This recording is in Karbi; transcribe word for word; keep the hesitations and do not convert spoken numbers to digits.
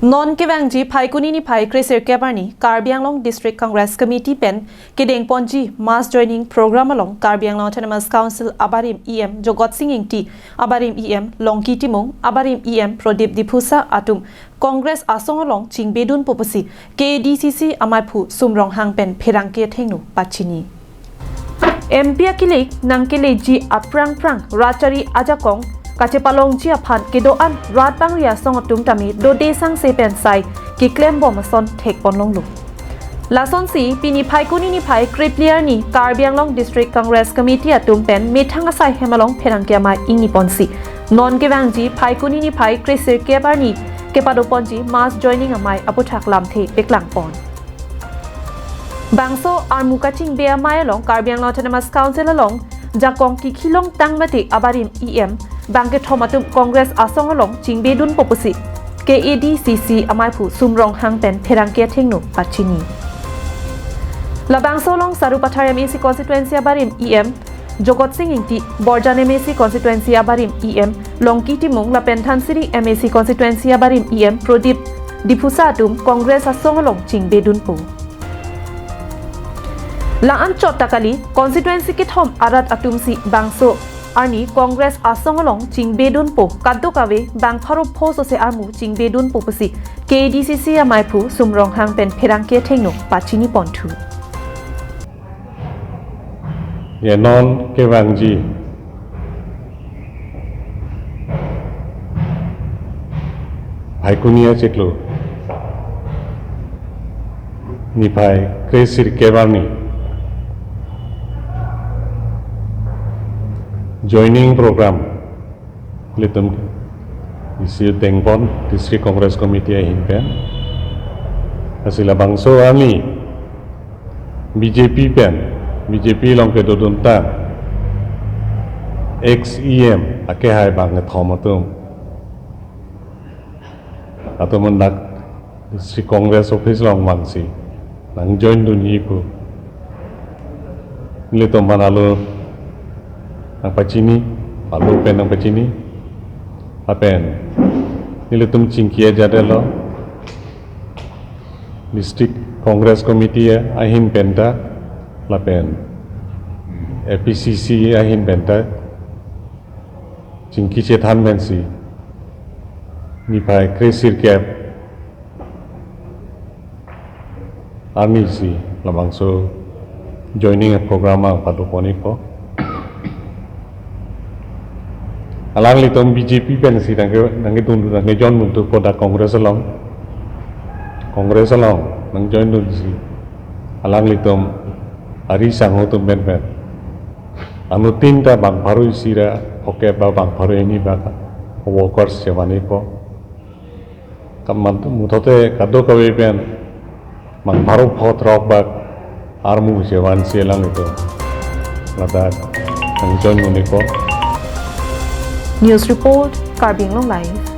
Non kevangji Phaikuni niphai kresirkep arni Karbi Anglong District Congress Committee pen kedengponji mass joining program along Karbi Anglong Autonomous Council abarim E M Jogot Sing Ingti, abarim E M Longki Timung, abarim E M Prodip Diphusa atum Congress asong along chingbedunpo pusi K A D C C amaiphu Sum Ronghang pen pherangke athengno pachini. M P akilek nangkeleji aphrang phrang rat chari ajakong kachepalongji aphan kedo-an rat bangri asong atum tame dode sangse pen sai keklembom ason thekponlonglo. Lasonsi pini Phaikuni niphai krephli arni Karbi Anglong District Congress Committee atum pen methang asai hem along pherangke amei ingniponsi non kevangji Phaikuni niphai kresirkep arni kepadoponji mass joining amei aputhak lamthe peklangpon. Bangso armu kachingbe amei along Karbi Anglong Autonomous Council along jakong kikhilong tang mate abarim E M bangkethom atum Congress asong along chingbedunpo pusi K A D C C amaiphu Sum Ronghang pen pherangke athengno pachini. Labangso along Sarupathar M A C constituency abarim E M Jogot Sing Ingti, Borjan M A C constituency abarim E M Longki Timung lapen Dhansiri M A C constituency abarim E M Prodip Diphusa atum Congress asong along chingbedunpo. La-anchot ta kali, constituency kethom arat atumsi bangso arni Congress asong along chingbedunpo, kadokave bang pharo pho sose armu chingbedunpo pusi K A D C C amaiphu Sum Ronghang pen pherangke athengno pachiniponthu. Ye non kevangji Phaikuni achiklo niphai kresirkep arni joining program ilitum isi dengpon District Congress Committee ahin pen. Lasi labangso arni B J P pen, B J P along kedodun ta ex E M akehai bangkethom atum, atum dak District Congress Office along vangsi nangjoindunji pu nelitum aphan alo nangpachini, alo pen nangpachini. Lapen nelitum chingki ajatlo District Congress Committee ahin penta lapen A P C C ahin penta chingki chethan pensi niphai kresirkep arnisi labangso joining program nangpadoponpo. Alanglitum B J P pensi nangke nangkedun nangkejoindunpo dak Congress along. Congress along nangjoindunsi alanglitum ari sangho atum penpen anuttin ta bang pharo isi ra phokep ba bang pharo hini ba workers chevanpo. Kaman muthote kadokave pen bang pharo pho throk bak armu chevansi alanglitum ladak nangjoindunpo. News report, Karbi Anglong Live.